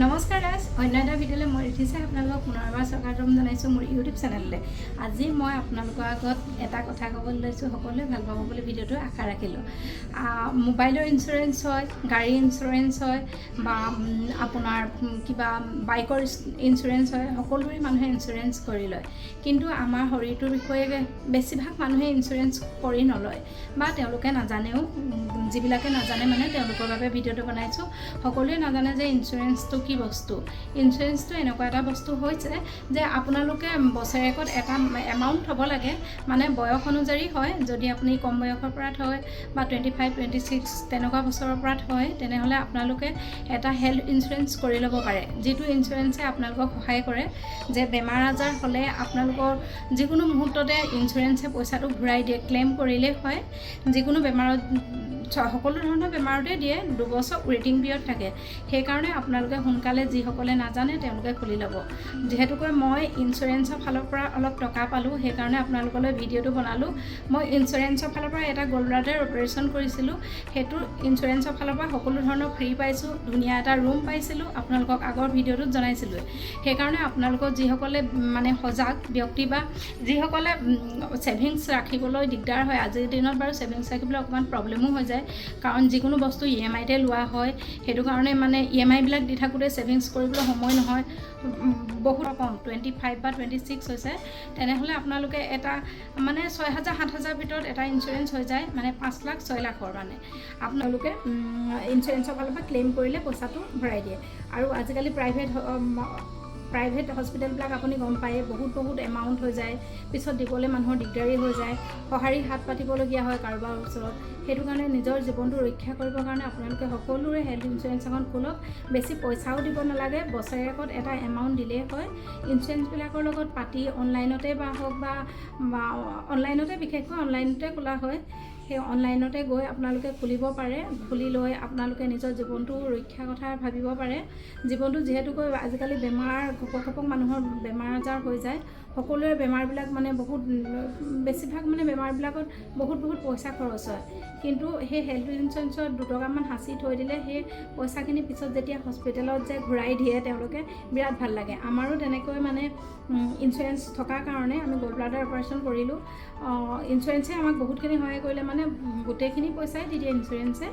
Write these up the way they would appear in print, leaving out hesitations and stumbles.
নমস্কাৰ ৰাইজ, অন্য এটা ভিডিঅ'লৈ মই ৰিঠিচাই আপোনালোকক পুনৰ এবাৰ স্বাগতম জনাইছোঁ মোৰ ইউটিউব চেনেললৈ। আজি মই আপোনালোকৰ আগত এটা কথা ক'বলৈ লৈছোঁ, সকলোৱে ভাল পাব বুলি ভিডিঅ'টো আশা ৰাখিলোঁ। মোবাইলৰ ইঞ্চুৰেঞ্চ হয়, গাড়ী ইঞ্চুৰেঞ্চ হয় বা আপোনাৰ কিবা বাইকৰ ইঞ্চুৰেঞ্চ হয়, সকলোৰে মানুহে ইঞ্চুৰেঞ্চ কৰি লয়। কিন্তু আমাৰ শৰীৰটোৰ বিষয়ে বেছিভাগ মানুহে ইঞ্চুৰেঞ্চ কৰি নলয় বা তেওঁলোকে নাজানেও। যিবিলাকে নাজানে, মানে তেওঁলোকৰ বাবে ভিডিঅ'টো বনাইছোঁ। সকলোৱে নাজানে যে ইঞ্চুৰেঞ্চটো কি বস্তু। ইঞ্চুৰেঞ্চটো এনেকুৱা এটা বস্তু হৈছে যে আপোনালোকে বছৰেকত এটা এমাউণ্ট থ'ব লাগে, মানে বয়স অনুযায়ী হয়। যদি আপুনি কম বয়সৰ পৰা থয় বা 25, 26 তেনেকুৱা বছৰৰ পৰা থয়, তেনেহ'লে আপোনালোকে এটা হেল্থ ইঞ্চুৰেঞ্চ কৰি ল'ব পাৰে, যিটো ইঞ্চুৰেঞ্চে আপোনালোকক সহায় কৰে যে বেমাৰ আজাৰ হ'লে আপোনালোকৰ যিকোনো মুহূৰ্ততে ইঞ্চুৰেঞ্চে পইচাটো ঘূৰাই দিয়ে। ক্লেইম কৰিলেই হয়। যিকোনো বেমাৰত, সকলো ধৰণৰ বেমাৰতে দিয়ে। 2 বছৰ ৱেইটিং পিৰিয়ড থাকে। সেইকাৰণে আপোনালোকে সোনকালে, যিসকলে নাজানে তেওঁলোকে খুলি ল'ব। যিহেতুকৈ মই ইঞ্চুৰেঞ্চৰ ফালৰ পৰা অলপ টকা পালোঁ, সেইকাৰণে আপোনালোকলৈ ভিডিঅ'টো বনালোঁ। মই ইঞ্চুৰেঞ্চৰ ফালৰ পৰা এটা গ'ল্ড ব্লাডাৰ অপাৰেশ্যন কৰিছিলোঁ। সেইটো ইঞ্চুৰেঞ্চৰ ফালৰ পৰা সকলো ধৰণৰ ফ্ৰী পাইছোঁ, ধুনীয়া এটা ৰুম পাইছিলোঁ, আপোনালোকক আগৰ ভিডিঅ'টোত জনাইছিলোঁৱে। সেইকাৰণে আপোনালোকৰ যিসকলে মানে সজাগ ব্যক্তি বা যিসকলে ছেভিংছ ৰাখিবলৈ দিগদাৰ হয়, আজিৰ দিনত বাৰু ছেভিংছ ৰাখিবলৈ অকণমান প্ৰব্লেমো হৈ যায়, কাৰণ যিকোনো বস্তু ইএমআইতে লোৱা হয়। সেইটো কাৰণে মানে ইএমআইবিলাক দি থাকোঁতে ছেভিংছ কৰিবলৈ সময় নহয়। বহুত কম, 25 বা 26 হৈছে, তেনেহ'লে আপোনালোকে এটা মানে 6000, 7000 ভিতৰত এটা ইঞ্চুৰেঞ্চ হৈ যায়, মানে 5 লাখ, 6 লাখৰ মানে আপোনালোকে ইঞ্চুৰেঞ্চৰ ফালৰ পৰা ক্লেইম কৰিলে পইচাটো ভৰাই দিয়ে। আৰু আজিকালি প্ৰাইভেট প্ৰাইভেট হস্পিটেলবিলাক আপুনি গম পায়ে, বহুত বহুত এমাউণ্ট হৈ যায়। পিছত দিবলৈ মানুহৰ দিগদাৰী হৈ যায়, সঁহাৰি হাত পাতিবলগীয়া হয় কাৰোবাৰ ওচৰত। সেইটো কাৰণে নিজৰ জীৱনটো ৰক্ষা কৰিবৰ কাৰণে আপোনালোকে সকলোৰে হেল্থ ইঞ্চুৰেঞ্চ এখন খোলক। বেছি পইচাও দিব নালাগে, বছৰেকত এটা এমাউণ্ট দিলেই হয়। ইঞ্চুৰেঞ্চবিলাকৰ লগত পাতি অনলাইনতে বা হওক বা অনলাইনতে, বিশেষকৈ অনলাইনতে খোলা হয়, সেই অনলাইনতে গৈ আপোনালোকে খুলিব পাৰে। খুলি লৈ আপোনালোকে নিজৰ জীৱনটো ৰক্ষা কথা ভাবিব পাৰে। জীৱনটো যিহেতুকৈ আজিকালি বেমাৰ ঘপক ঘপক মানুহৰ বেমাৰ আজাৰ হৈ যায়। সকলোৰে বেমাৰবিলাক মানে বহুত বেছিভাগ মানে বেমাৰবিলাকত বহুত বহুত পইচা খৰচ হয়। কিন্তু সেই হেল্থ ইঞ্চুৰেঞ্চত 2 টকামান সাঁচি থৈ দিলে সেই পইচাখিনি পিছত যেতিয়া হস্পিটেলত যে ঘূৰাই দিয়ে তেওঁলোকে, বিৰাট ভাল লাগে। আমাৰো তেনেকৈ মানে ইঞ্চুৰেঞ্চ থকাৰ কাৰণে আমি গ'ল্ড ব্লাডাৰ অপাৰেশ্যন কৰিলোঁ। ইঞ্চুৰেঞ্চে আমাক বহুতখিনি সহায় কৰিলে, মানে গোটেইখিনি পইচাই দি দিয়ে ইঞ্চুৰেঞ্চে।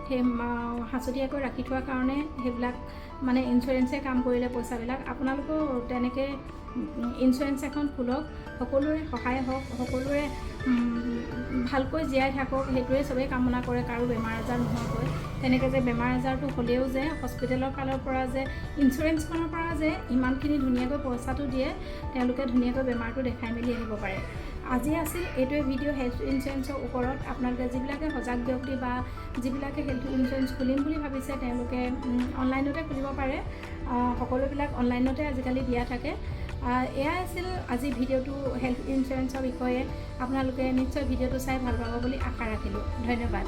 সেই সাঁচতীয়াকৈ ৰাখি থোৱাৰ কাৰণে সেইবিলাক মানে ইঞ্চুৰেঞ্চে কাম কৰিলে পইচাবিলাক। আপোনালোকেও তেনেকৈ ইঞ্চুৰেঞ্চ এখন খোলক, সকলোৰে সহায় হওক, সকলোৰে ভালকৈ জীয়াই থাকক, সেইটোৱে চবেই কামনা কৰে, কাৰো বেমাৰ আজাৰ নোহোৱাকৈ। তেনেকৈ যে বেমাৰ আজাৰটো হ'লেও যে হস্পিটেলৰ ফালৰ পৰা যে ইঞ্চুৰেঞ্চখনৰ পৰা যে ইমানখিনি ধুনীয়াকৈ পইচাটো দিয়ে, তেওঁলোকে ধুনীয়াকৈ বেমাৰটো দেখাই মেলি আহিব পাৰে। আজি আছিল এইটোৱে ভিডিঅ' হেল্থ ইঞ্চুৰেঞ্চৰ ওপৰত। আপোনালোকে যিবিলাকে সজাগ ব্যক্তি বা যিবিলাকে হেল্থ ইঞ্চুৰেঞ্চ খুলিম বুলি ভাবিছে, তেওঁলোকে অনলাইনতে খুলিব পাৰে। সকলোবিলাক অনলাইনতে আজিকালি দিয়া থাকে। এয়াই আছিল আজি ভিডিঅ'টো হেল্থ ইঞ্চুৰেঞ্চৰ বিষয়ে। আপোনালোকে নিশ্চয় ভিডিঅ'টো চাই ভাল পাব বুলি আশা ৰাখিলোঁ। ধন্যবাদ।